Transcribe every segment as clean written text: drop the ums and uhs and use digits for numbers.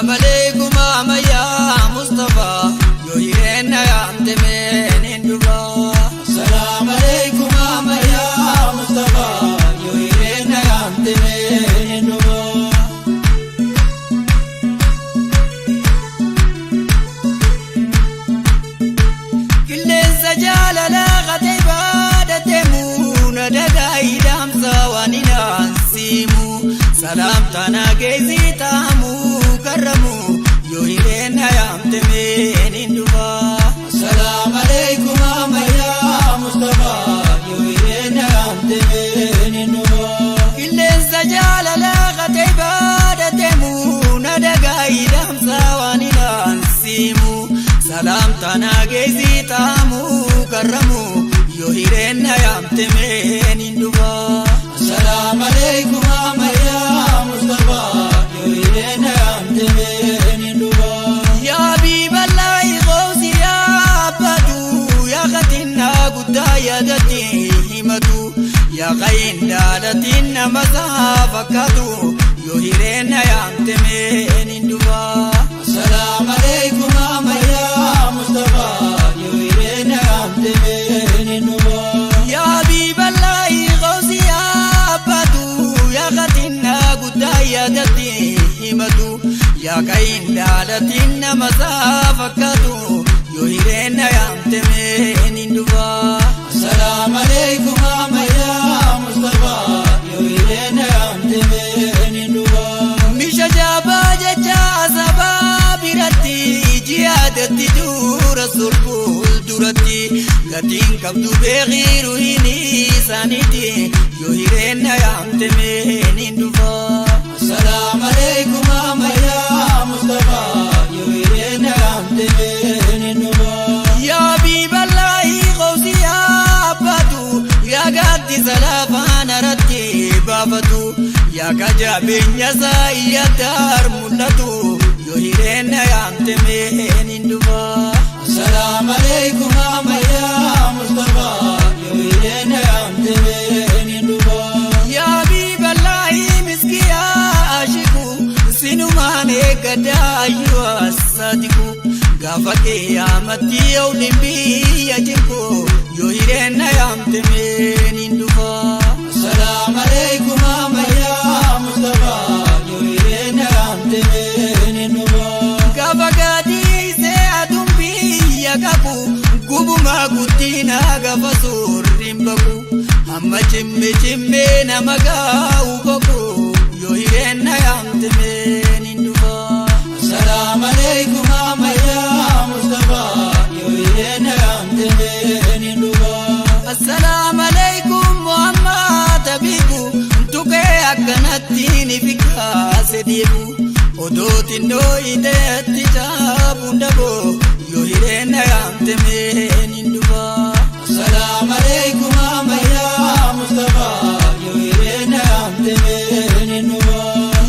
Assalamu alaikum ya Mustafa, yoo hireen na yaamte meen hin dhufa. Assalamu alaikum ya Mustafa, yoo hireen na yaamte meen hin dhufa. Qilleensa jaalalaa qatee baadhateemu na dhagaayi dhaamsa waan hin siimu. Salaamtaan geessi taamu karramu, yoo hireen na yaamte meen hin dhufa. Assalamu alaikum ya Mustafa, yoo hireen na yaamte meen hin dhufa. Qilleensa jaalalaa qatee baadhateemu na dhagaayi dhaamsa waan hin siimu. Salaamtaan geessi taamu karramu, yoo hireen na yaamte meen hin dhufa. Assalamu alaikum ya Mustafa, yoo hireen na yaamte meen hin dhufa. Yaa Habiiballaahi qoomsi yaabbatu, yaa qaxinnaa guddaa yaadatti himatu, yaa qayin daalatiin nama isaa fakkaatu, yoo hireen na yaamte meen hin dhufa. Assalamu alaikum ya Mustafa, yoo hireen na yaamte meen hin dhufa. Yaa Habiiballaahi qoomsi yaabbatu, yaa qaxinnaa guddaa yaadatti himatu, yaa qayin daalatiin nama isaa fakkaatu, yoo hireen na yaamte meen hin dhufa. Assalamu alaikum ya Mustafa, yoo hireen na yaamte meen hin dhufa. Misha jaabaa jecha asabaa biratti jiyaadatti dura surfuul duratti gatiin qabdu beekiiru hin isaaniiti, yoo hireen na yaamte meen hin dhufa. Assalamu alaikum ya Mustafa, yoo hireen na yaamte meen hin dhufa. Yaa Habiiballaahi qoomsi yaabbatu, yaa gaaddisa lafaan aratti baafatu, yaa kajabeenya isaa iyyataar mul'atu, yoo hireen na yaamte meen hin dhufa. Assalamu alaikum ya Mustafa, yoo hireen na yaamte meen hin dhufa. Yaa Habiiballaahi miskiyaa ashiku, sinumaan eeggadaa ayyuu asadiku, gaafa qiyyaamatti yawliin biyya jinku, yoo hireen na yaamte meen hin dhufa. Assalamu alaikum ya Mustafa, yoo hireen na yaamte meen hin dhufa. Gaafa gaadiisee aduun biyya qabu, gubumaa guddina gaafa suurriin baqu, hamma cimme cimmee nama gaa'u boqu, yoo hireen na yaamte meen hin dhufa. Assalamu alaikum ya Mustafa, yoo hireen na yaamte meen hin dhufa. Assalaamu alaikum Muhammad Habibu, tuqee akkanatti ni fikkaase deebu, odoo xinnoo hidheetti caabuun daboo, yoo hireen na yaamte meen hin dhufa. Assalamu alaikum ya Mustafa, yoo hireen na yaamte meen hin dhufa.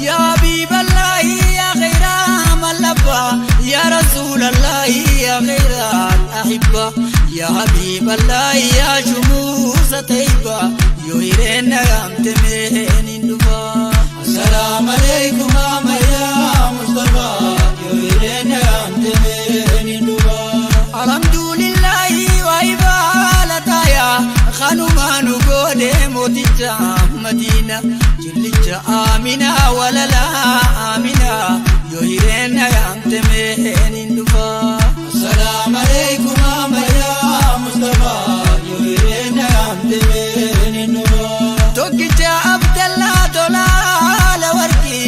Yaa Habiiballaahi yaa khayra mallabba, yaa Rasuulallaahi yaa khayra ahibba, yaa Habiiballaahi yaa shumuusa tayyiba, yoo hireen na yaamte meen hin dhufa. Assalamu alaikum ya Mustafa, yoo hireen na yaamte meen hin dhufa. Alhamdulillahi waa ibaalataaya kanumaa nu goone mooticha Madiina jillicha Amina walalaa Amina, yoo hireen na yaamte meen hin dhufa. Assalamu alaikum ya Mustafa, yoo hireen na yaamte meen hin dhufa. Tokkicha Abdallaa tolaa warqi,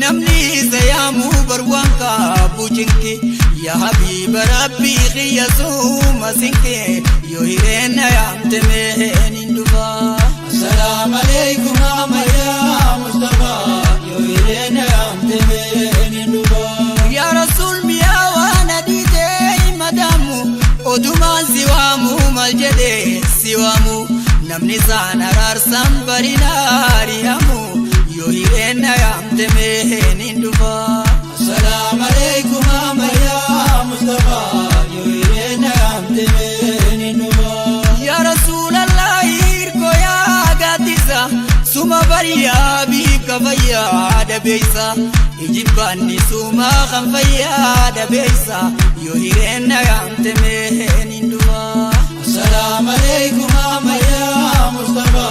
namni isa yaamuu barwaan qaabu cinqi, yaa Habiiba Rabbii qiyya suuma sinqi, yoo hireen na yaamte meen hin dhufa. Assalamu alaikum ya Mustafa, yoo hireen na yaamte meen hin dhufa. Yaa Rasuul miyaa waan adiitee madaamu, odumaan si waamu maal jedhee si waamu, namni isaan araarsan barinaari'amu, yoo hireen na yaamte meen hin dhufa. Assalamu alaikum ya Mustafa, yoo hireen na yaamte meen hin dhufa. Yaa Rasuulallaahi hirkoo yaa gaaddisa suma bariyaa. ka fayyaa dhabeessa ijibbaanni suumaa kan fayyaa dhabeessa yoo hireen na yaamte meen hin dhufa. Assalamu alaikum ya Mustafa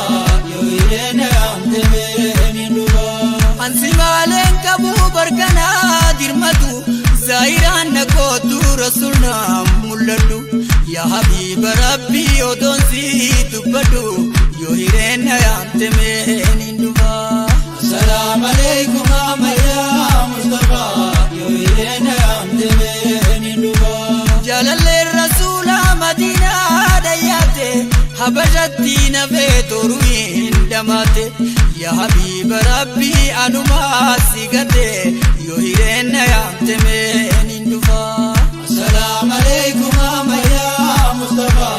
yoo hireen na yaamte meen hin dhufa. Ansi maaleen qabu barkanaa dirmatu zaayiraan na kootu rasuulna mul'adhu yaa habiiba rabbii otoon si dubbadhu yoo hireen na yaamte meen hin dhufa. Assalamu alaikum ya Mustafa yoo hireen na yaamte meen hin dhufa. Jaalalleen rasuula madiinaa dhayyaate habashatti nafee toruu hin dhamaate yaa habiiba rabbii anumaa si gate yoo hireen na yaamte meen hin dhufa. Assalamu alaikum ya Mustafa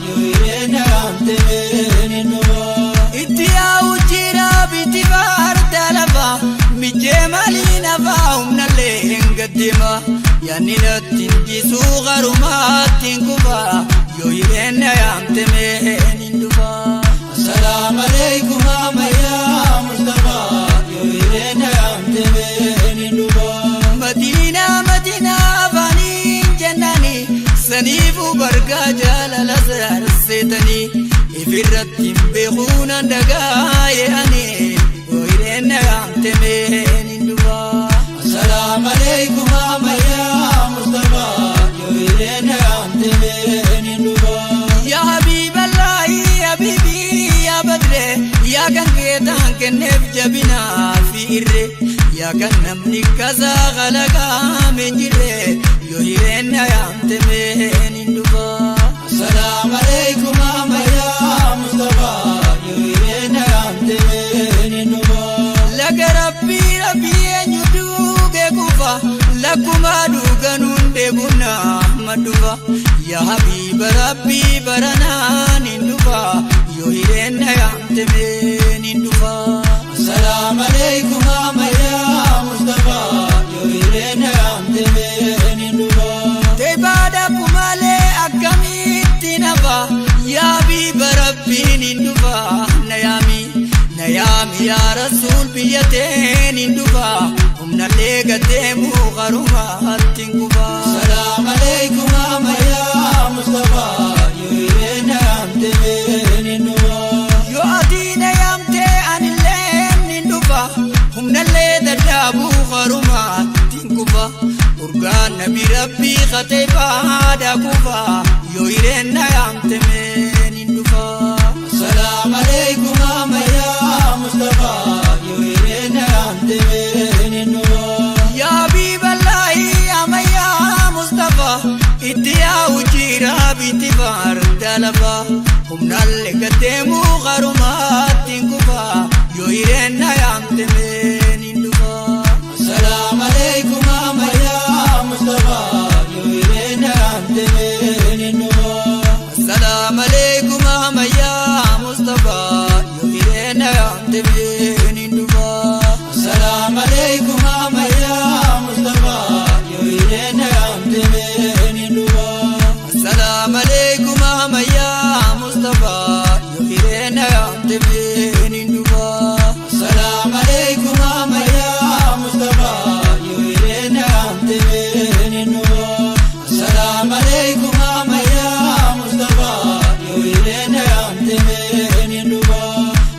yoo hireen na yaamte meen hin dhufa. Itti yaa'u jira biti baarta lafa mijjee maalii nafaa humnallee hin gaddeema yaanni natti hin dhiisuu garumaatti hin kufa yoo hireen na yaamte meen hin dhufa. Assalamu alaikum ya Mustafa yoo hireen na yaamte meen hin dhufa. Madiinaa madiinaa afaaniin jennaani saniifuu bargaa jaalala saarseetanii ifirratti hin beekuun handagaa ye'anii yoo hireen na yaamte meen hin dhufa. Assalamu alaikum ya Mustafa yoo hireen na yaamte meen hin dhufa. Yaa Habiiballaahi Habiibii yaa Badree yaa kan keetaan kenneef jabinaa fi irree yaa kan namni kasaa kalaqaa hin jirre yoo hireen na yaamte meen hin dhufa. Assalamu alaikum ya Mustafa yoo hireen na yaamte meen hin dhufa. Laga rabbii rabbii eenyu duugee kufa lakkumaa dhuganuun deebuun amma dhufa yaa habiiba rabbii baranaan hin dhufa yoo hireen na yaamte meen hin dhufa. Assalamu alaikum ya Mustafa yoo hireen na yaamte meen hin dhufa. Teebaadha malee akkamitti nafa yaa habiiba rabbiin hin dhufa na yaami na yaami yaa rasuul biyya teen hin dhufa humnallee gaddeemuu qarumaatti hin kufa. Assalamu alaikum ya Mustafa yoo hireen na yaamte meen hin dhufa. Yoo ati na yaamte anillee hin dhufa humnallee dadhabuu qarumaatti hin kufa urgaan nabi rabbii katee baadha kufa yoo hireen na yaamte meen hin dhufa. Assalamu alaikum ya Mustafa yoo hireen na yaamte meen hin dhufa. Yaa Habiiballaahi ammayyaa Mustafa itti yaa'u jira biti baarda lafa humnallee gaddeemuu qarumaatti hin kufa yoo hireen na yaamte meen hin dhufa. Assalamu alaikum ya Mustafa yoo hireen na yaamte meen hin dhufa. Assalamu alaikum ammayyaa Mustafa yoo hireen na yaamte meen hin dhufa. Assalamu alaikum ya Mustafa yoo hireen na yaamte meen hin dhufa. Assalamu alaikum ammayyaa Mustafa yoo hireen na yaamte meen hin dhufa. Assalamu alaikum ya Mustafa yoo hireen na yaamte meen hin dhufa. Assalamu alaikum ya Mustafa yoo hireen na yaamte meen hin dhufa.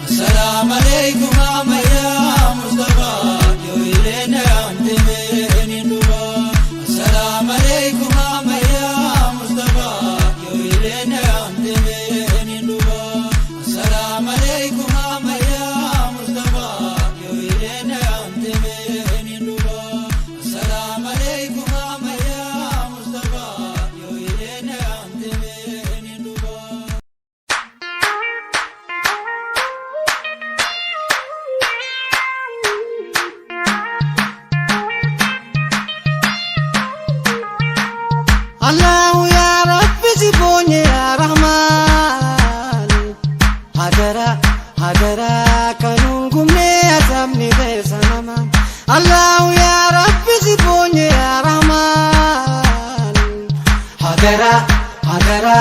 Assalamu alaikum ya Mustafa yoo hireen na yaamte meen hin dhufa. Assalamu alaikum ya Mustafa yoo hireen na yaamte meen hin dhufa. Assalamu alaikum ya Mustafa yoo hireen na yaamte meen hin dhufa. Assalamu alaikum ya Mustafa yoo hireen na yaamte meen hin dhufa. Allahu ya Rabbi si boonye ya Rahman Hadara hadara kanuun gumne azabni keessa nama Allahu ya Rabbi si boonye ya Rahman Hadara hadara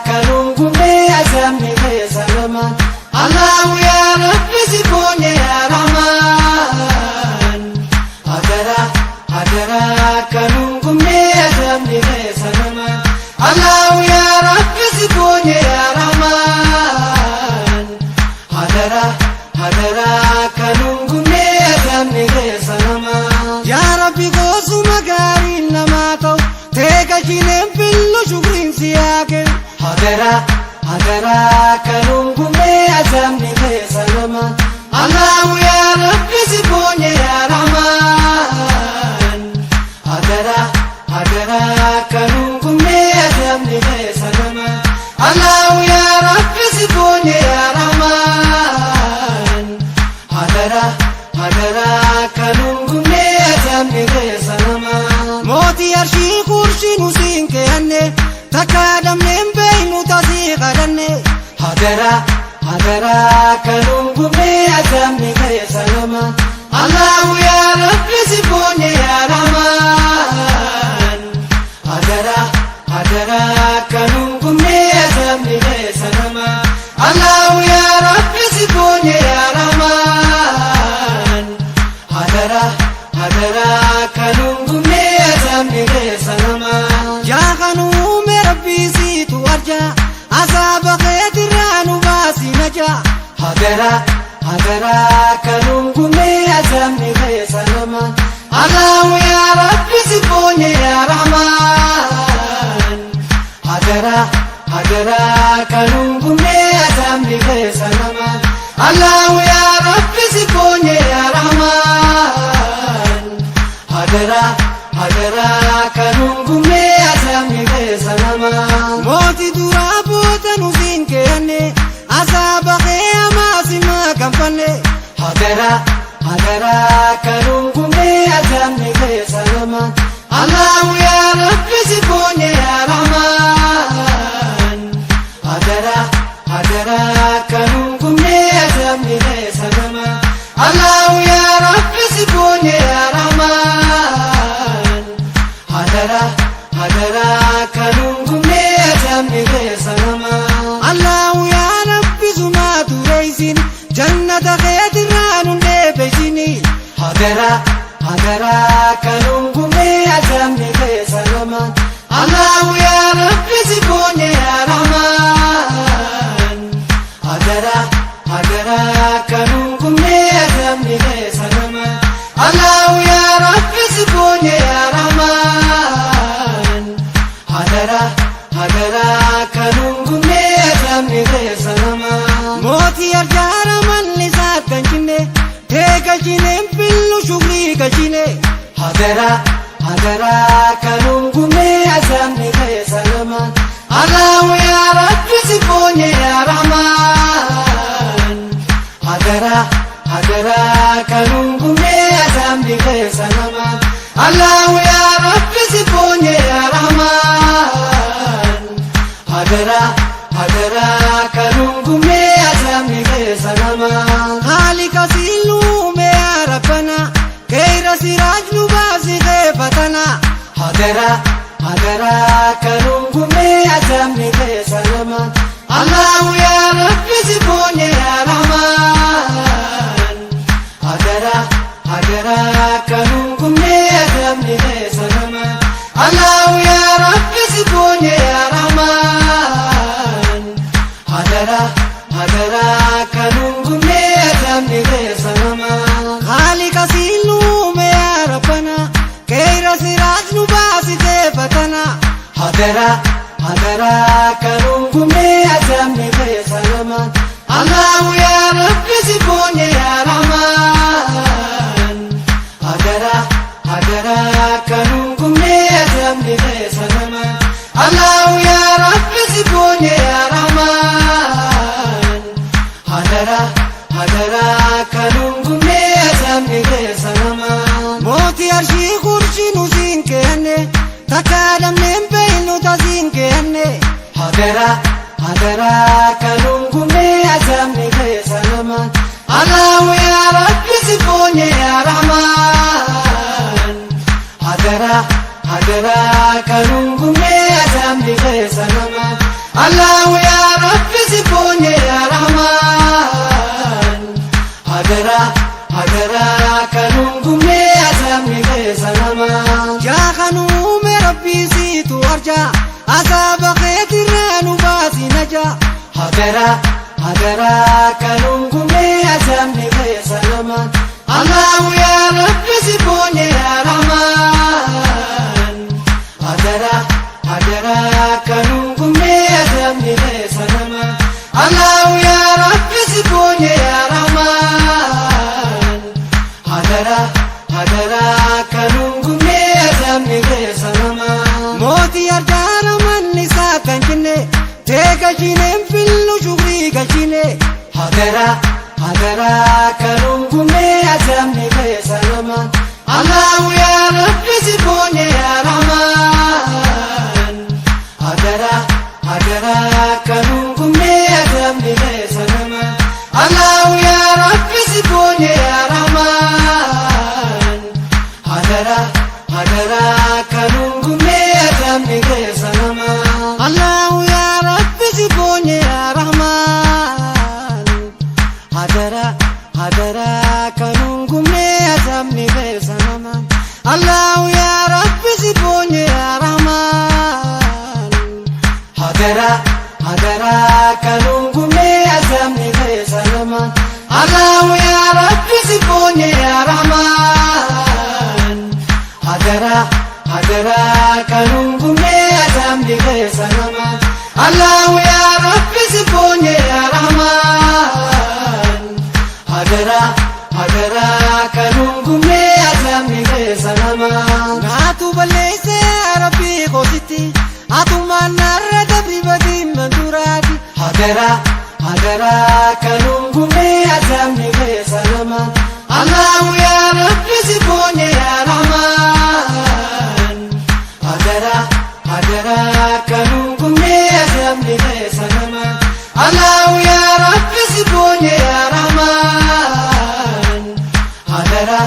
kanuun gumne azabni keessa nama Allahu ya Rabbi si boonye ya Rahman. Hadara kan gumne azabni keessa nama. Allahu ya Rabbi si boonye ya Rahman. Hadara hadara kan gumne azabni keessa nama. Allahu ya Rabbi si boonye ya Rahman. Hadara hadara kan gumne azabni keessa nama. Mootii arshii kurshii nu siin keenne takka damneen beeynu tasii kadhanne. Hadara hadara kan gumne azabni keessa nama. Allahu ya Rabbi si boonye ya Rahman. Hadara hadara kan gumne azabni keessa nama. Allahu ya Rabbi si boonye ya Rahman. Hadara hadara kan gumne azabni keessa nama. Yaa kan uume Rabbii siitu arja azaaba keetirraa nu baasi naja. Hadara hadara kan gumne azabni keessa nama. Allahu ya Rabbi si boonye ya Rahman. Hadara hadara kan gumne azabni keessa nama. Allahu ya Rabbi si boonye ya Rahman. Hadara hadara kan gumne azabni keessa nama. Mootii duraa booda nu siin keenne azaaba kee hamaa si makanfanne. Hadara hadara kan gumne azabni keessa nama. Allahu ya Rabbi si boonye ya Rahman. Hadara hadara kan gumne azabni keessa nama. Allahu ya Rabbi si boonye ya Rahman. Hadara hadara kan gumne azabni keessa nama. Allahu ya Rabbi sumaa tureessin jannata keetirraa nun deebisini. Hadara hadara kan gumne azabni keessa nama. Allahu ya Rabbi si boonye ya Rahman. Hadara hadara kan gumne azabni keessa nama. Allahu ya Rabbi si boonye ya Rahman. Hadara hadara kan gumne azabni keessa nama. Mootii arjaara malli isaa kan tee galchineen fillu shukrii galchine. Hadara hadara kan gumne azabni keessa nama. Allahu ya Rabbi si boonye ya Rahman. Hadara hadara kan gumne azabni keessa nama. Allahu ya Rabbi si boonye ya Rahman. Hadara hadara kan gumne azabni keessa nama. Haalika siluume ya Rabbana keeyra siraaj nu baasi keefatana. Hadara hadara kan gumne azabni keessa nama. Allahu ya Rabbi si boonye ya Rahman. Hadara hadara kan gumne azabni keessa nama. Allahu ya Rabbi si boonye ya Rahman. Hadara hadara kan gumne azabni keessa nama. Haalika siluume ya Rabbana keeyra siraaj nu baasi keefatana. Hadara hadara kan gumne azabni keessa nama. Allahu ya Rabbi si boonye ya Rahman. Hadara hadara kan gumne azabni keessa nama. Allahu ya Rabbi si boonye ya Rahman. Hadara hadara kan gumne azabni keessa nama. Mootii arshii kurshii nu siin keenne takka damneen beeynu tasiin keenne. Hadara hadara kan gumne azabni keessa nama. Allahu ya Rabbi si boonye ya Rahman. Hadara hadara kan gumne azabni keessa nama. Allahu ya Rabbi si boonye ya Rahman. Hadara hadara kan gumne azabni keessa nama. Yaa kan uume Rabbii siitu arja azaaba keetirraa nu baasi naja. Hadara hadara kan gumne azabni keessa nama. Allahu ya Rabbi si boonye ya Rahman. Hadara hadara kan gumne azabni keessa nama. Allahu yaa Rabbi si boonye yaa Rahmaan. Hadara hadara kanuun gumnee azabni keessa namaa. Mootii arjaara manni isaa kan jenne tee galchineen fillu shukrii galchine. Hadara hadara kanuun gumnee azabni keessa namaa. Allahu yaa Rabbi si boonye yaa Rahmaan. Hadara hadara kanuun gumnee azabni keessa namaa. Allahu yaa Rabbi si boonye yaa Rahmaan. Hadara hadara kanuun gumnee azabni keessa namaa. Allahu yaa Rabbi si boonye yaa Rahmaan. Hadara hadara kanuun gumnee azabni keessa namaa. Allahu yaa Rabbi si boonye yaa Rahmaan. Hadara hadara kanuun gumnee azabni keessa namaa. Allahu yaa Rabbi si boonye yaa Rahmaan. Hadara hadara kanuun gumnee azabni keessa namaa. Allahu yaa Rabbi si boonye yaa Rahmaan. Hadara hadara kanuun gumnee azabni keessa namaa. Naatu balleesse Rabbi koositti atumaan narra dabri badii manduraati. Hadara hadara kanuun gumnee azabni keessa namaa. Allahu yaa Rabbi si boonye yaa Rahmaan. Hadara hadara kanuun gumnee azabni keessa namaa. Allahu yaa Rabbi si boonye yaa Rahmaan. Hadara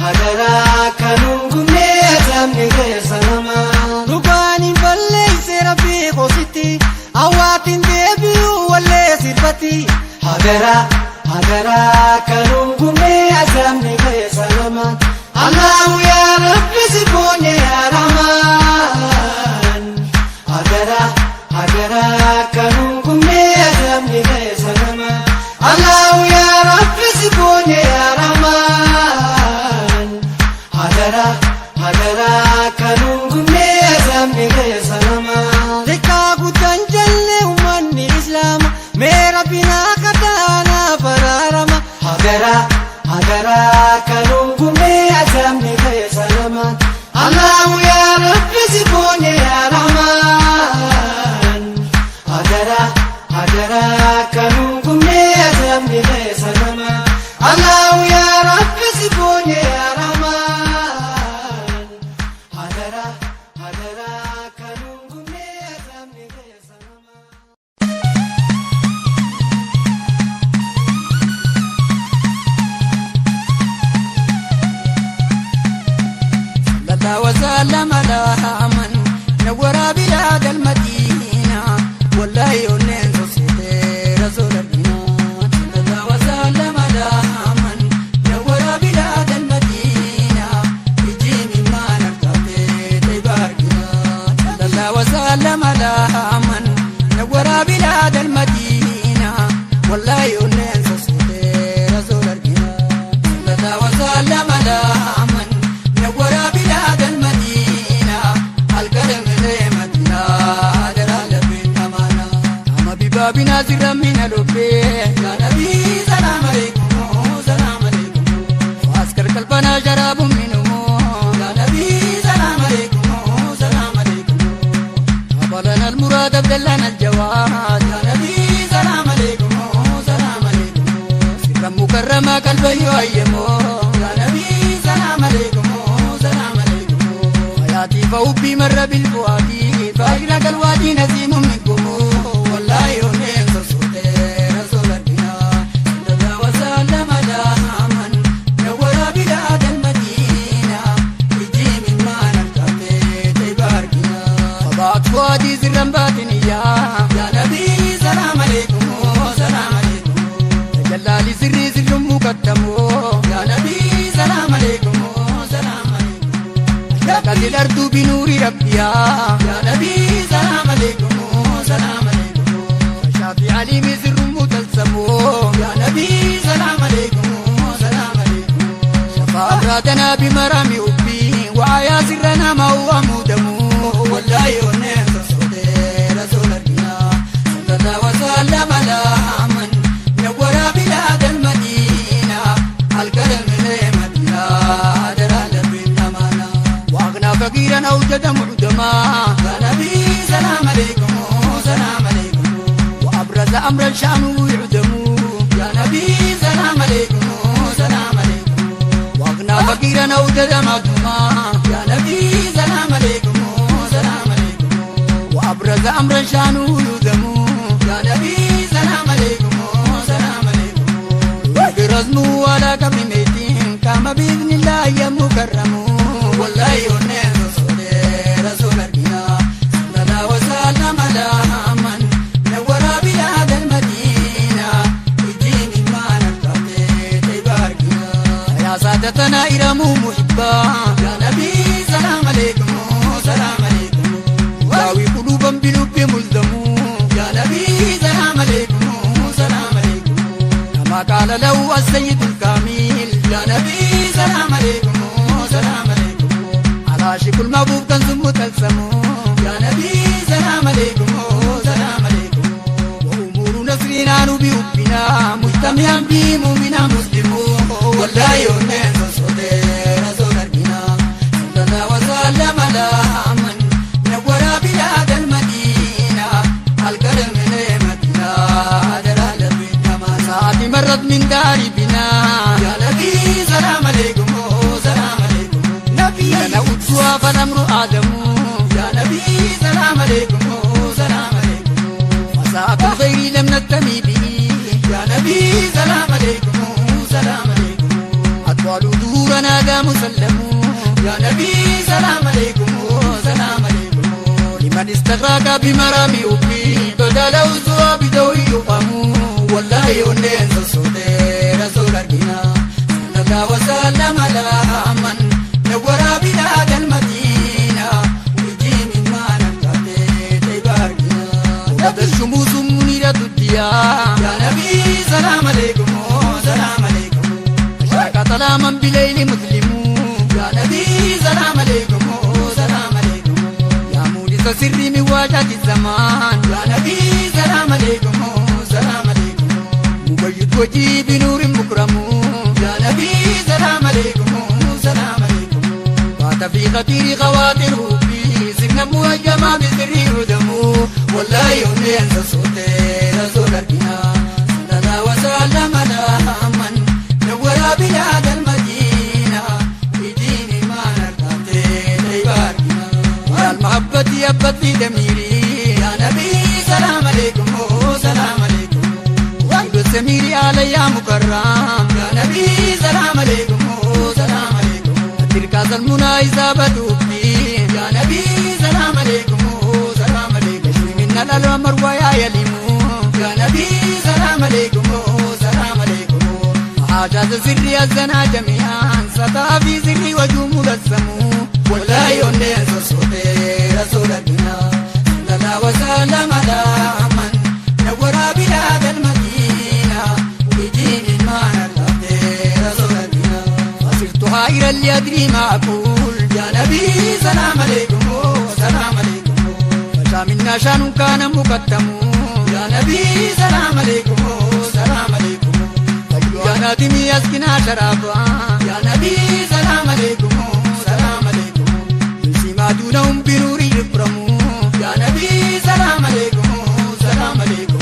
hadara kanuun gumnee azabni keessa namaa. Dhugaan hin balleesse Rabbi koositti hawaatiin deebi'uu wallee sirbatti. Hadara hadara kanuun gumnee azabni keessa namaa. Allahu yaa Rabbi si boonye yaa Rahmaan. Hadara hadara kanuun gumnee azabni keessa namaa. Allahu yaa Rabbi si boonye yaa Rahmaan. Hadara hadara kanuun gumnee azabni keessa namaa. Xiqqaa guddaan jenne uummanni Islaama mee Rabbiin akka taanaaf araarama. Hadara hadara kanuun gumnee azabni keessa namaa. Allahu yaa Rabbi si boonye yaa Rahmaan. Hadara hadara kanuun gumnee azabni keessa namaa. Allahu yaa Rabbi si boonye yaa Rahmaan. Hadara hadara kanuun gumnee azabni keessa namaa. صلى الله وسلم على من نور بلاد المدينة والله يونين سوسيتي رسول الله. صلى الله وسلم على من نور بلاد المدينة يجيني ما نرتقي تباركنا. صلى الله وسلم على من نور بلاد المدينة والله يونين سوسيتي رسول الله. صلى الله وسلم على من نور بلاد المدينة الكرم نعمتنا درال بن أمانة أما ببابنا زر من الوبي يا نبي سلام عليكم سلام عليكم وأسكر قلبنا شراب منه يا نبي سلام عليكم سلام عليكم قبلنا المراد أبدلنا الجواد يا نبي سلام عليكم سلام عليكم سرا مكرما قلبي يؤيمه يا نبي سلام عليكم سلام عليكم حياتي فوبي مر بالفؤاد فأجرك الوادي نسيم منكم والله يونين صوتي رسول ربنا. صلى الله وسلم على من نور بلاد المدينة يجي من ما نلتقي تباركنا فضاعت فؤادي سرا باطنيا يا نبي سلام عليكم سلام عليكم تجلى لسري سر مقدم يا نبي سلام عليكم سلام عليكم أشرقت الأرض بنور ربها يا نبي سلام عليكم سلام عليكم شافي عليم سر متلسم يا نبي سلام عليكم سلام عليكم شفا أبرادنا بمرامي أبي وعيا سرنا ما هو مدم والله يونس رسول ربنا. صلى الله وسلم على فقيرا أوجد معدما يا نبي سلام عليكم سلام عليكم وأبرز أمرا شأنه يعدم يا نبي سلام عليكم سلام عليكم وأغنى فقيرا أوجد معدوما يا نبي سلام عليكم سلام عليكم وأبرز أمرا شأنه يذم يا نبي سلام عليكم سلام عليكم وبرزمه ولا قبل ميتين كما بإذن الله يا مكرم والله يونس رسول ربنا صلى الله وسلم على من نور بلاد المدينة يجيني ما نلتقي تباركنا يا سادتنا إرم محبا يا نبي سلام عليكم سلام عليكم داوي قلوبا بلب ملزم يا نبي سلام عليكم سلام عليكم كما قال له السيد الكامل يا نبي سلام عليكم سلام عليكم العاشق المحبوب كنز متلسم يا نبي سلام عليكم سلام عليكم وأمور نصرنا بحبنا مجتمعا به مؤمنا مسلم والله يونس رسول ربنا صلى الله وسلم على من نور بلاد المدينة الكرم نعمتنا دلالة كما ساعة مرت من دار بنا يا نبي سلام عليكم سلام عليكم نبي أنا أتوى فالأمر آدم يا نبي سلام عليكم سلام عليكم وساعة الخير لم نتمي به يا نبي سلام عليكم سلام عليكم أطوال دورنا ذا مسلم يا نبي سلام عليكم سلام عليكم لمن استغرق بمرامي أبي بدل أوزوا بدوي يقام والله يونس رسول ربنا صلى الله وسلم على من نور بلاد المدينة ويجيني ما نلتقي تباركنا وقد الشموس منيرة الديار يا نبي سلام عليكم سلام عليكم أشرق ظلاما بليل مسلم يا نبي سلام عليكم سلام عليكم يا مولد سري من واجهة الزمان يا نبي سلام عليكم سلام عليكم مبيض وجهي بنور مكرم يا نبي سلام عليكم سلام عليكم بات في خطير خواطر ربي سرنا مهجما بسر هدم والله يونس رسول ربنا صلى الله وسلم على من نور بلاد المدينة بدين ما نلتقي تباركنا يا المحبة يبت في دميري يا نبي سلام عليكم سلام عليكم وعند السمير علي مكرم يا نبي سلام عليكم سلام عليكم تلك المنى إذا بدوبي يا نبي سلام عليكم سلام عليكم يشوي منا الأمر ويا يلم يا نبي سلام عليكم سلام عليكم حاجات سري الزنا جميعا سطا في سري وجه ملسم والله يونس رسول ربنا صلى الله وسلم على من نور بلاد المدينة وبدين ما نلتقي رسول ربنا فصرت حائرا لأدري ما أقول يا نبي سلام عليكم سلام عليكم فشا منا شان كان مقدم يا نبي سلام عليكم سلام عليكم يا نادمي أسكنا شرابا يا نبي سلام عليكم سلام عليكم يمشي ما دونهم بنور يكرم يا نبي سلام عليكم سلام عليكم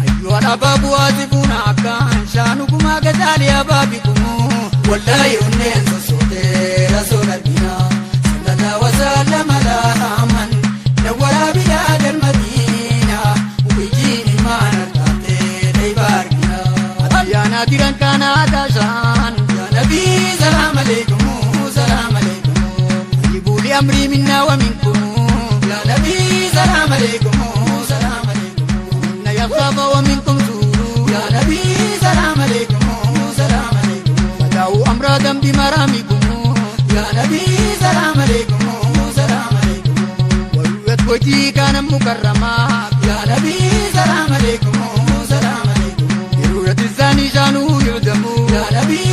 أيها الأباب واثقون أكان شانكما غزال أبابكم والله يونس رسول ربنا صلى الله وسلم على من نور بلاد المدينة وبيجيني ما نلتقي تباركنا يا نادرا كان عطشان يا نبي سلام عليكم سلام عليكم طيبوا لأمري منا ومنكم يا نبي سلام عليكم سلام عليكم منا يخاف ومنكم زوروا يا نبي سلام عليكم سلام عليكم فدعوا أمراضا بمرامكم يا نبي سلام عليكم سلام عليكم ورويت وجهي كان مكرما يا نبي سلام عليكم سلام عليكم برؤية الزاني شانه يعدم يا نبي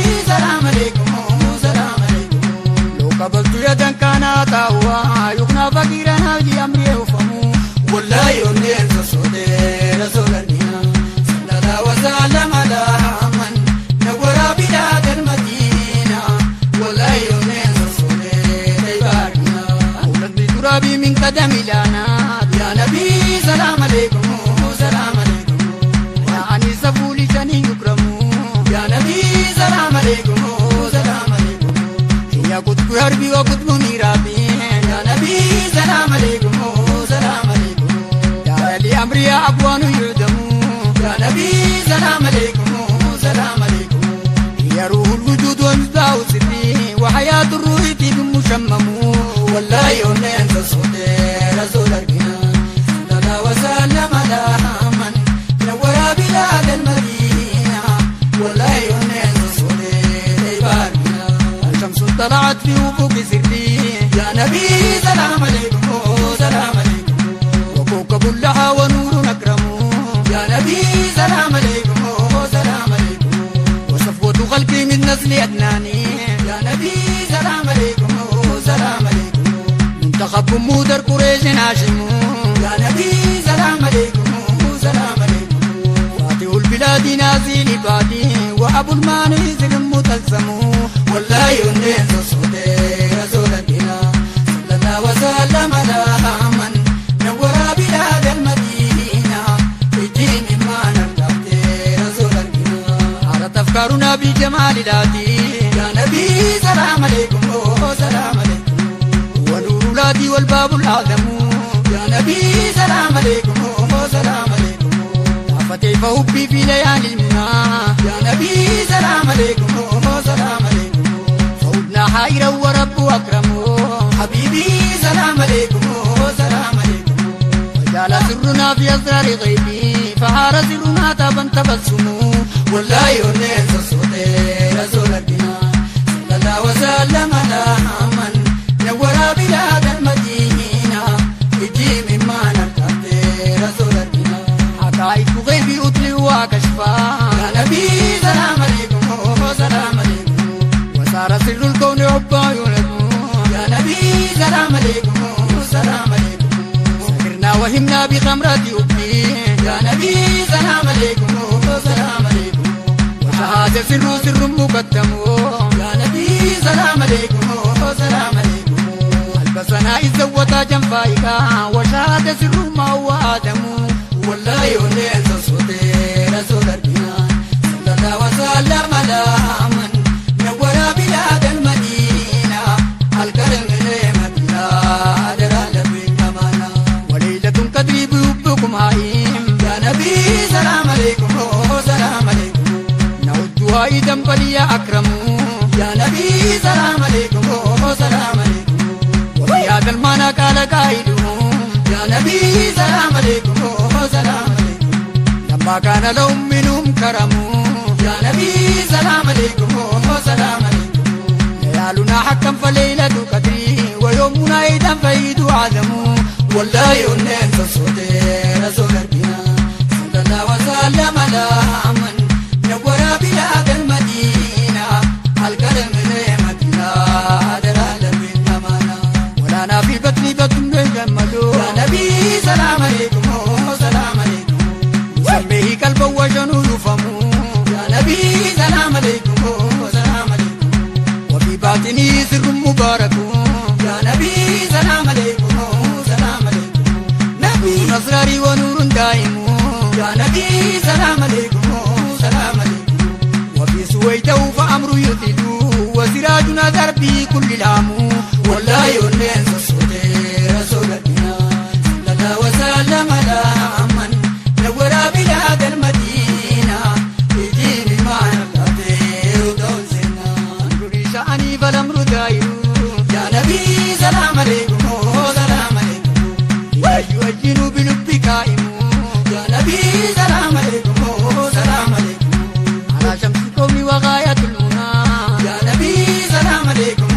الحرب وقطب ميرابي يا نبي سلام عليكم سلام عليكم يا لأمري يا أبوان يعدم يا نبي سلام عليكم سلام عليكم يا روح الوجود ومصباح سري وحياة الروح طيب مشمم والله يونين صوتي رسول الله صلى الله وسلم على من نور بلاد المدينة والله يونين صوتي بارنا الشمس طلعت في أفق سري يا نبي سلام عليكم سلام عليكم وكوكب لها ونور أكرم يا نبي سلام عليكم سلام عليكم وصفوة خلقي من نسل أدناني يا نبي سلام عليكم سلام عليكم منتخب مودر قريش هاشم يا نبي سلام عليكم سلام عليكم فاتح البلاد نازل بادي وأبو الماني متلزم والله يونس صوتي رسول الله صلى الله وسلم على من نور بلاد المدينة الدين ما نرتقي رسول الله عرت أفكارنا بجمال ذاتي يا نبي سلام عليكم سلام عليكم ونور ولادي والباب الأعظم يا نبي سلام عليكم سلام عليكم فكيف حبي في ليالي المنى يا نبي سلام عليكم سلام عليكم فوبنا حيرا ورب أكرم حبيبي سلام عليكم سلام عليكم وجعل سرنا في أسرار غيبي فحار سرنا تابا تبسم والله يونس صوتي رسول الله صلى الله وسلم على من نور بلاد المدينة يجي مما نرتقي رسول الله حقائق غيبي أطلع وكشفا يا نبي سلام عليكم سلام عليكم وصار سر الكون حبا يولد يا نبي سلام عليكم سلام عليكم سكرنا وهمنا بخمرة أبي يا نبي سلام عليكم سلام عليكم وشهادة سر سر مقدم يا نبي سلام عليكم سلام عليكم ألبسنا إذا وتاجا فائقا وشهادة سر ما هو آدم والله يونس صوتي رسول الله صلى الله وسلم على من نور بلاد المدينة الكرم نعمة الله درى بالأمانة وليلة قدري بحبكم هائم يا نبي سلام عليكم سلام عليكم نعدها إذا فلي أكرم يا نبي سلام عليكم سلام عليكم وفي هذا المعنى قال قائلهم يا نبي سلام عليكم سلام عليكم لما كان لهم منهم كرم يا نبي سلام عليكم سلام عليكم ليالنا حكم فليلة قدري ويومنا إذا فيد عدم والله يونس صوتي رسول الله صلى الله وسلم على من نور بلاد المدينة الكرم نعمة الله درى بالأمانة ولا في بطني بطن جملو يا نبي سلام عليكم سلام عليكم سميه قلبه وجنه يفهمو يا نبي سلام عليكم سلام عليكم وفي باطني سر مبارك يا نبي سلام عليكم سلام عليكم نبي نصراري ونور دائم يا نبي سلام عليكم سلام عليكم وفي سويته فأمر يثل وسراجنا دربي كل العام والله يونس صوتي رسول الله صلى الله وسلم على من نور بلاد المدينة يجيني ما نقدر دوزنا أمري شأني فالأمر داير يا نبي سلام عليكم سلام عليكم ويؤجل بلب قائم يا نبي سلام عليكم سلام عليكم على شمس الكون وغاية المنى يا نبي سلام عليكم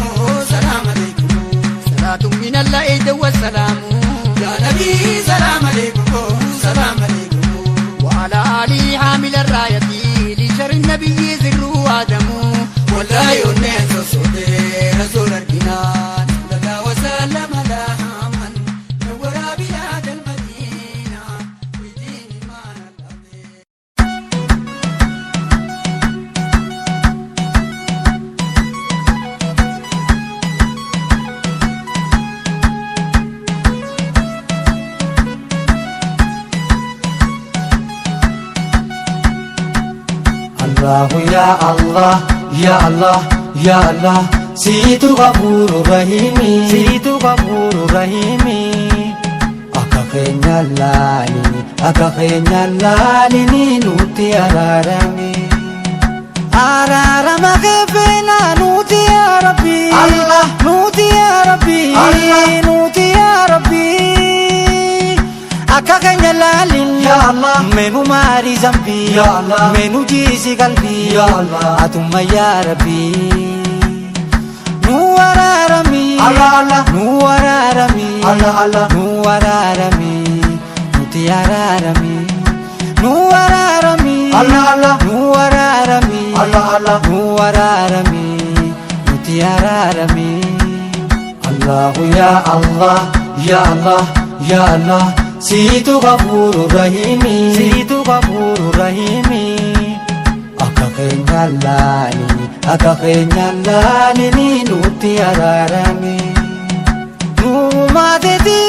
سلام عليكم صلاة من الله والسلام يا نبي سلام عليكم سلام عليكم وعلى آله حامل الراية لشر النبي زر آدم ولا يونس صوتي رسول الجنان صلى الله وسلم على من نور بلاد المدينة ودين ما نلقي. الله يا الله يا الله يا الله Siitu ghafuuru rahiimi, siitu ghafuuru rahiimi. Akka keenya laalini, akka keenya laalini nutti araarami. Araarama keefeena nuti yaa Rabbi. Allah. Nuti yaa Rabbi. Allah. Nuti yaa Rabbi. Akka keenya laalin. Ya Allah. Meenu maari zambi. Ya Allah. Meenu jiisi qalbii. Ya Allah. Atumma yaa Rabbi. Nu araarami. Allah Allah. Nu araarami. Allah Allah. Nu araarami. Nuti araarami. Nu araarami. Allah Allah. Nu araarami. Allah Allah. Nu araarami. Nuti araarami. Allahu ya Allah, ya Allah, ya Allah. Siitu ghafuuru rahiimi, siitu ghafuuru rahiimi. Akka keenya laalini, akka keenya laalini nutti araarami. Nuumaateti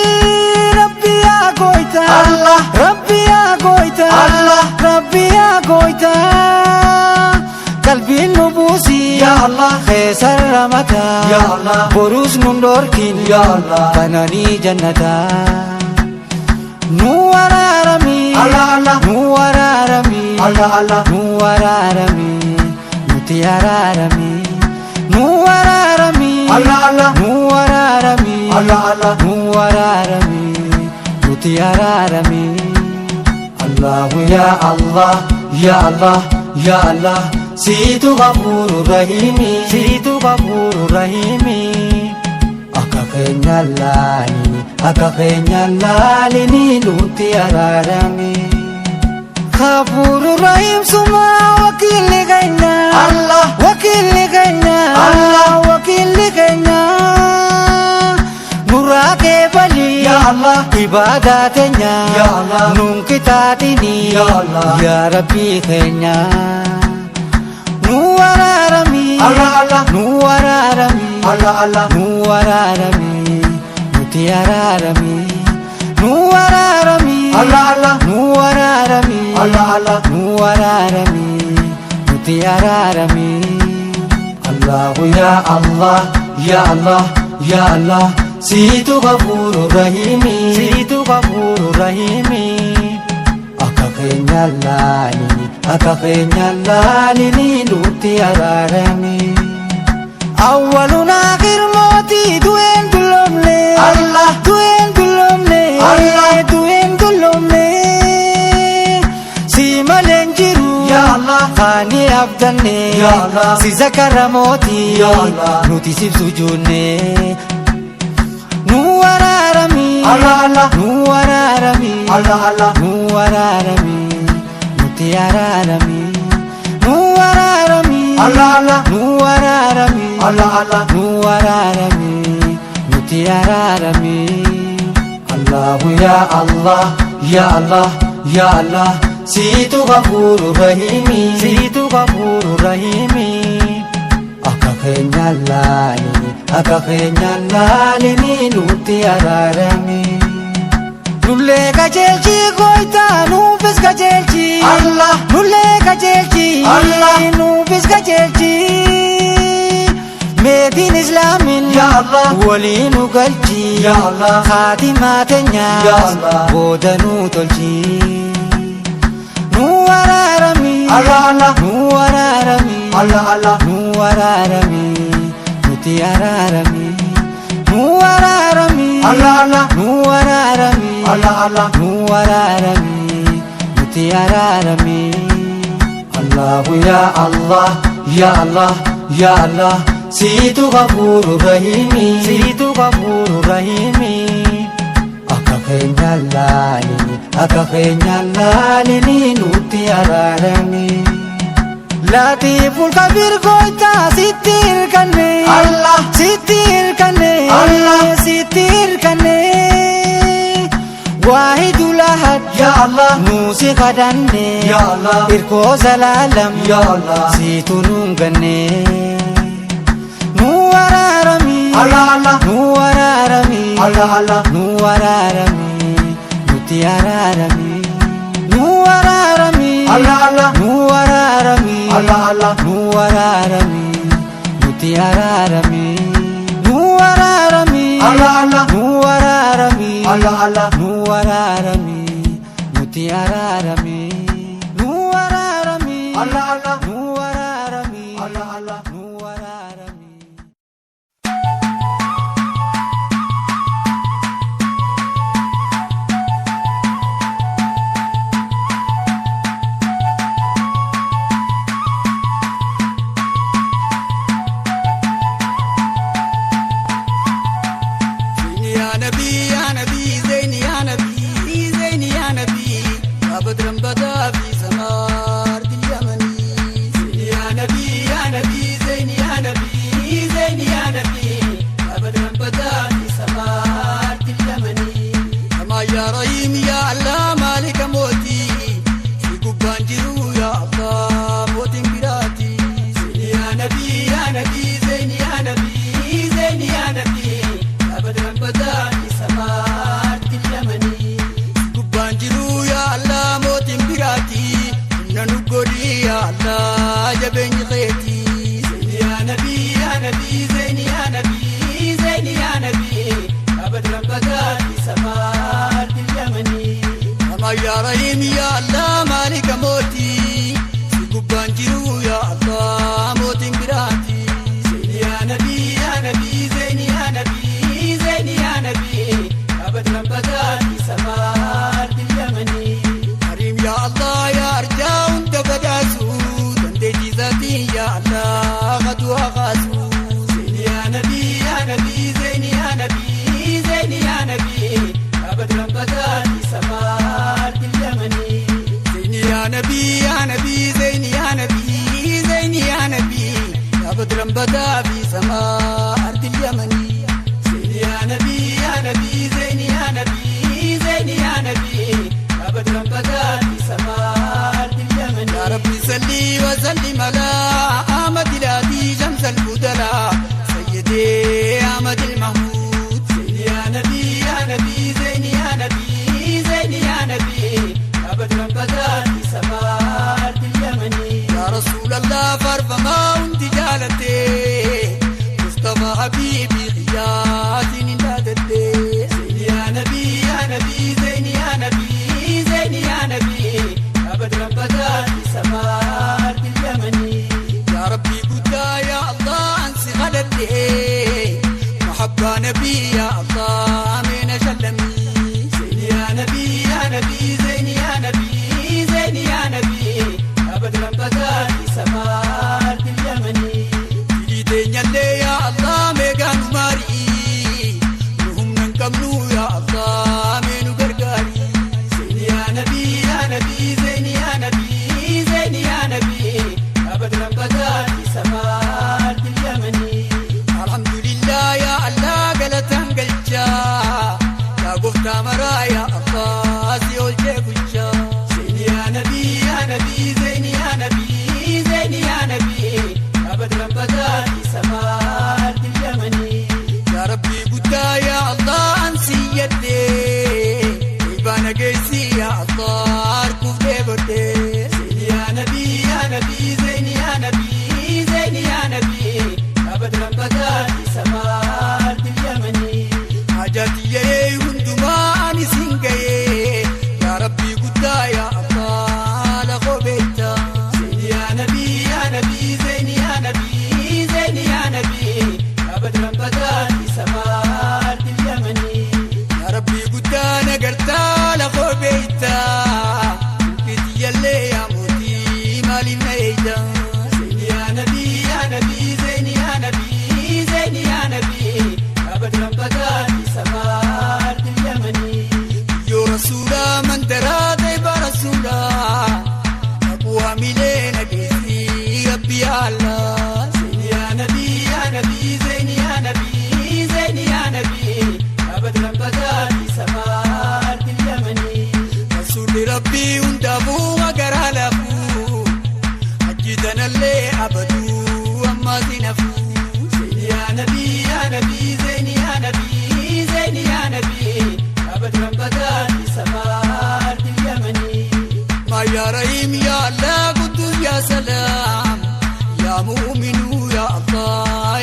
Rabbi yaa gooyta. Allah. Rabbi yaa gooyta. Allah. Rabbi yaa gooyta. Qalbiin nu buusi. Ya Allah. Keessa mataa. Ya Allah. Boruus nun dhorkin. Ya Allah. Bananii jannataa. Nu araarami. Allah Allah. Nu araarami. Allah Allah. Nu araarami. Nuti araarami. Nu araarami. Allah Allah. Nu araarami. Allah Allah. Nu araarami. Nuti araarami. Allahu ya Allah, ya Allah, ya Allah. Siitu ghafuuru rahiimi, siitu ghafuuru rahiimi. Akka keenya laalini, akka keenya laalini nutti araarami. Ghafuuru rahiim suma wakiilli keenya. Allah. Wakiilli keenya. Allah. Wakiilli keenya. Nurraa keefali. Ya Allah. Ibaadaa teenya. Ya Allah. Nuun kitaatini. Ya Allah. Ya Rabbii keenya. Nu araarami. Allah Allah. Nu araarami. Allah Allah. Nu araarami. Nuti araarami. Nu araarami. Allah Allah. Nu araarami. Allah Allah. Nu araarami. Nuti araarami. Allahu ya Allah, ya Allah, ya Allah. Siitu ghafuuru rahiimi, siitu ghafuuru rahiimi. Akka keenya laalini, akka keenya laalini nutti araarami. Awwalun aakhir mootii du'een dulloomne. Allah. Du'een dulloomne. Allah. Du'een dulloomne. Si malee hin jiru. Ya Allah. Kaani abdanne. Ya Allah. Si zakara mootii. Ya Allah. Nuti siif sujuudne. Nu araarami. Allah Allah. Nu araarami. Allah Allah. Nu araarami. Nuti araarami. Nu araarami. Allah Allah. Nu araarami. Allah Allah. Nu araarami. Nuti araarami. Allahu ya Allah, ya Allah, ya Allah. Siitu ghafuuru rahiimi, siitu ghafuuru rahiimi. Akka keenya laalini, akka keenya laalini nutti araarami. Nullee qajeelchi gooytaa nuufis qajeelchi. Allah. Nullee qajeelchi. Allah. Nuufis qajeelchi. Meetiin islaamin. Ya Allah. Walii nu galchi. Ya Allah. Haatimaa teenyaas. Ya Allah. Booda nu tolchi. Nu araarami. Allah Allah. Nu araarami. Allah Allah. Nu araarami. Nuti araarami. Nu araarami. Allah Allah. Nu araarami. Allah Allah. Nu araarami. Nuti araarami. Allahu ya Allah, ya Allah, ya Allah. Siitu ghafuuru rahiimi, siitu ghafuuru rahiimi. Akka keenya laalini, akka keenya laalini nutti araarami. Laatiiful kabiir gooytaa sitti hirkanne. Allah. Sitti hirkanne. Allah. Sitti hirkanne. Waahidul ahad. Ya Allah. Nuusi kadhanne. Ya Allah. Hirkoo zalaalam. Ya Allah. Siitu nuun ganne. Nu araarami. Allah Allah. Nu araarami. Allah Allah. Nu araarami. Nuti araarami. Nu araarami. Allah Allah. Nu araarami. Allah Allah. Nu araarami. Nuti Nuti araarami, nu araarami, Allah Allah, nu araarami, Allah Allah, nu araarami, nuti araarami, nu araarami, Allah Allah, nu araarami, Allah Allah, nu araarami. زيني يا نبي يا نبي زيني يا نبي زيني يا نبي يا بدر بدا في سمارة اليمني. زيني يا نبي يا نبي زيني يا نبي زيني يا نبي يا بدر بدا في سمارة اليمني. كما يا رحيم يا الله مالك موتي في قبان جرو يا الله موت براتي. زيني يا نبي يا نبي زيني يا نبي زيني يا نبي يا بدر بدا في سمارة اليمني. قبان جرو يا الله موت براتي ننقري يا الله جبين خيتي. زيني يا نبي يا نبي زيني يا نبي زيني يا نبي يا بدر بدا في سمارة اليمني. أما يا رحيم يا الله مالك موتي في قبان جرو يا الله موت براتي. زيني يا نبي يا نبي زيني يا نبي زيني يا نبي يا بدر بدا في سمارة اليمني. كريم يا الله يا أرجاء انت بداسو تندي ذاتي يا الله غدوها غاسو. زيني يا نبي يا نبي زيني يا نبي زيني يا نبي يا بدر بدا في سمارة اليمني. زيني يا نبي يا نبي زيني يا نبي زيني يا نبي يا بدر بدا في سمارة اليمني. زيني يا نبي يا نبي زيني يا نبي زيني يا نبي يا بدر بدا في سمارة اليمني. يا ربي صلي وسلم على أحمد الهادي شمس البدلاء سيدي أحمد المحمود. زيني يا نبي يا نبي زيني يا نبي زيني يا نبي يا بدر بدا في سمارة اليمني. يا رسول الله فرفما وانت جالتي مصطفى حبيبي خياتي نادتي. زيني يا نبي يا نبي زيني يا نبي زيني يا نبي يا بدر بدا في سمارة اليمني. يا ربي قدا يا الله انسي غلطي محبة نبي يا الله من شلمي. زيني يا نبي يا نبي زيني يا نبي زيني يا نبي يا بدر بدا في سمارة اليمني. جيتين يا الله ميغان ماري نهم ننكملو يا الله مينو غرغاري. زيني يا نبي يا نبي زيني يا نبي زيني يا نبي يا بدر بدا في سمارة اليمني. الحمد لله يا الله قلتان قلجا يا قفتا مرا يا الله سيول جيبوشا. زيني يا نبي يا نبي زيني يا نبي زيني يا نبي يا بدر بدا في سمارة اليمني. يا ربي قدا يا الله أنسي يدي إبانا قيسي يا الله أركوف ديبوتي. زيني يا نبي يا نبي زيني يا نبي زيني يا نبي يا بدر بدا في سمارة اليمني. حاجاتي يا هندما أني سنجي يا ربي قدا يا الله لخوبيتا. زيني يا نبي يا نبي زيني يا نبي زيني يا نبي يا بدر بدا في سمارة اليمني. يا ربي قدا نقرتا لخوبيتا كنتي يلي يا موتي مالي ميدا. زيني يا نبي يا نبي زيني يا نبي زيني يا نبي يا بدر بدا في سمارة اليمني. يا رسول من درا ديب رسولا أبوها ميلينا بيسي ربي الله. زيني يا نبي يا نبي زيني يا نبي زيني يا نبي يا بدر بدا في سمارة اليمني. رسول ربي وندبو وقرا لفو أجدنا اللي أبدو أما زنفو. زيني يا نبي يا نبي زيني يا نبي زيني يا نبي يا بدر بدا في سمارة اليمني. ما يا رحيم يا الله قدوس يا سلام يا مؤمن يا الله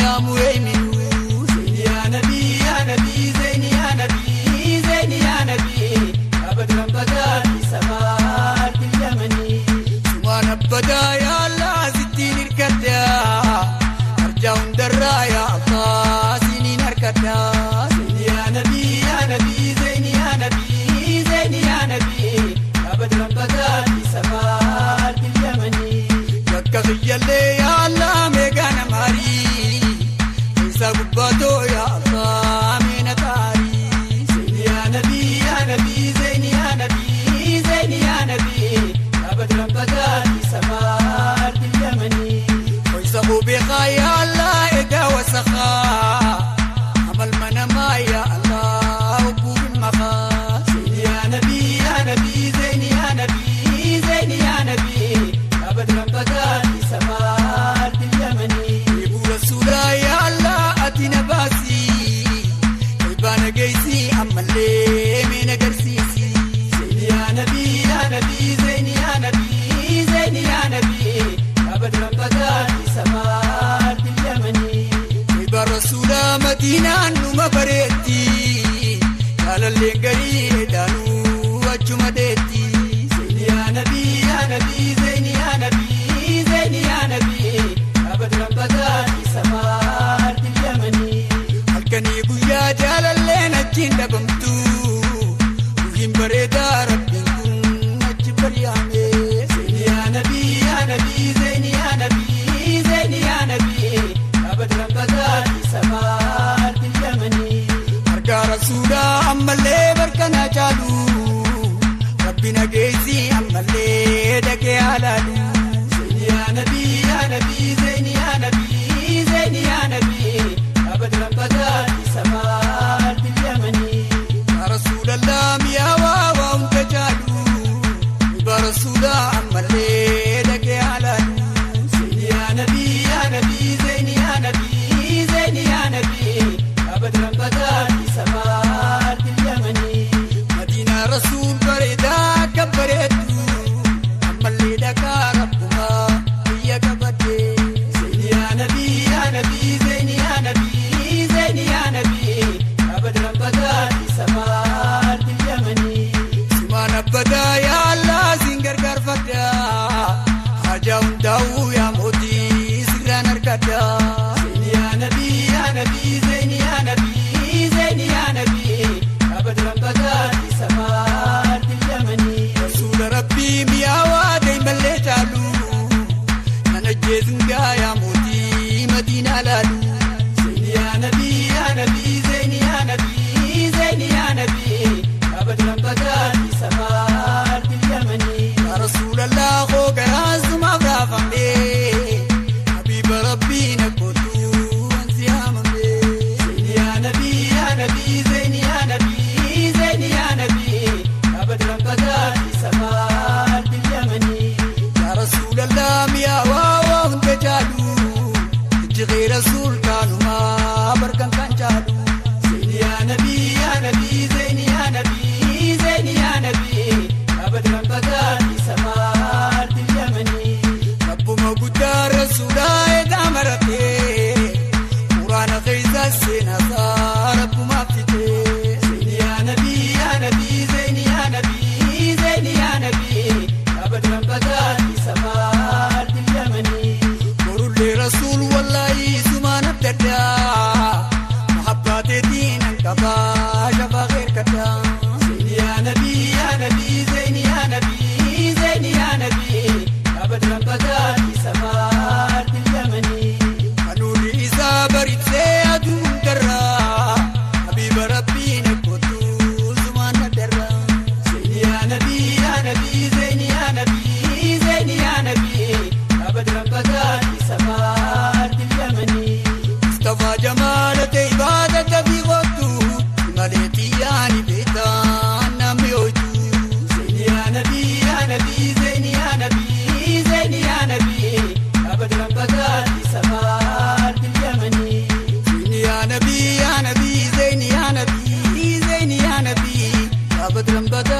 Kiyyallee yaa Allah meeqana maarii isa gubbaatoo yaa Allah meena taarii. Zeyni yaa nabii yaa nabii zeyni yaa nabii zeyni yaa nabii abadran badaati samaarti yamanii. Hoysa qubeeqaa yaa Allah edaa wasaqaa amal manamaa yaa Allah hubbuun maqaa. Zeyni yaa nabii yaa nabii zeyni yaa nabii zeyni yaa nabii abadran badaati samaarti yamanii. Eebuu rasuulaa yaa Allah ati na baasii Toybaan geessii ammallee mee agarsiisi. Zeyni yaa nabii yaa nabii zeyni yaa nabii zeyni yaa nabii abadran badaati samaarti yamanii. Toybaan rasuulaa madiinaan numa bareetti jaalalleen garii edaanuu achuma deetti. Zeyni yaa nabii yaa nabii zeyni yaa nabii zeyni yaa nabii abadran badaati samaarti yamanii. Halkanii guyyaa jaalalleen achiin dhabamtu ruhiin bareedaa rabbiin kun achi bari'ame. Zeyni yaa nabii yaa nabii zeyni yaa nabii zeyni yaa nabii abadran badaati samaarti yamanii. Argaa rasuulaa ammallee barkanaa caalu rabbi nageessi ammallee dhaqee haalaalu. Zeyni yaa nabii yaa nabii zeyni yaa nabii zeyni yaa nabii abadran badaati samaarti yamanii. Yaa rasuulallah mi'aawaa waa hunda caalu dhugaa rasuulaa ammallee dhaqee haalaalu. Zeyni yaa nabii yaa nabii zeyni yaa nabii zeyni yaa nabii abadran badaati samaarti yamanii. Madiinaa rasuul bareedaa akka bareeddu ammallee dhaqaa rabbumaa biyya qabadde. Zeyni yaa nabii yaa nabii zeyni yaa nabii zeyni yaa nabii abadran badaati samaarti yamanii. Sumaan abbadaa yaa Allah siin gargaarfadha hajaa hundaa'uu yaa mootii sirraan argadha. Zeyni yaa nabii yaa nabii zeyni yaa nabii zeyni yaa nabii abadran badaati samaarti yamanii. Rasuula rabbii mi'aawaa deemallee caalu nan ajjeesin gaa yaa mootii madiinaa laalu. Zeyni yaa nabii yaa nabii zeyni yaa nabii zeyni yaa nabii abadran badaati samaarti yamanii. Yaa Rasuulallah koo garaa sumaaf raafame habiiba rabbii na kootu wansi haamame. Zeyni yaa nabii yaa nabii zeyni yaa nabii zeyni yaa nabii abadran badaati samaarti yamanii. Yaa Rasuulallah mi'aawaa waa hunda caalu ijji rasuul kaanumaa barkan kan caalu. Zeyni yaa nabii yaa nabii zeyni yaa nabii zeyni yaa nabii abadran badaati samaarti yamanii. Rabbuma guddaa rasuulaa edaa maratee quraana keessa seenaasaa rabbumaaf fitee. Zeyni yaa nabii yaa nabii zeyni yaa nabii zeyni yaa nabii abadran badaati samaarti yamanii. Borullee rasuul wallaahi sumaan abdaddaa mahabbaateetiin an qabaa shafaa keerkaddaa. Zeyni yaa nabii yaa nabii zeyni yaa nabii zeyni yaa nabii abadran badaati samaarti yamanii. Kanuun isaa baritee aduun darraa habiiba rabbii na kootu sumaan addarraa. Zeyni yaa nabii yaa nabii zeyni yaa nabii zeyni yaa nabii abadran badaati samaarti yamanii. Mustafaa jamaala ta'e ibaadata fi kootu malee xiyyaani beektaa namni hojii. Zeyni yaa nabii yaa nabii zeyni yaa nabii zeyni yaa nabii abadran badaati samaarti yamanii. Zeyni yaa nabii yaa nabii zeyni yaa nabii zeyni yaa nabii abadran badaa.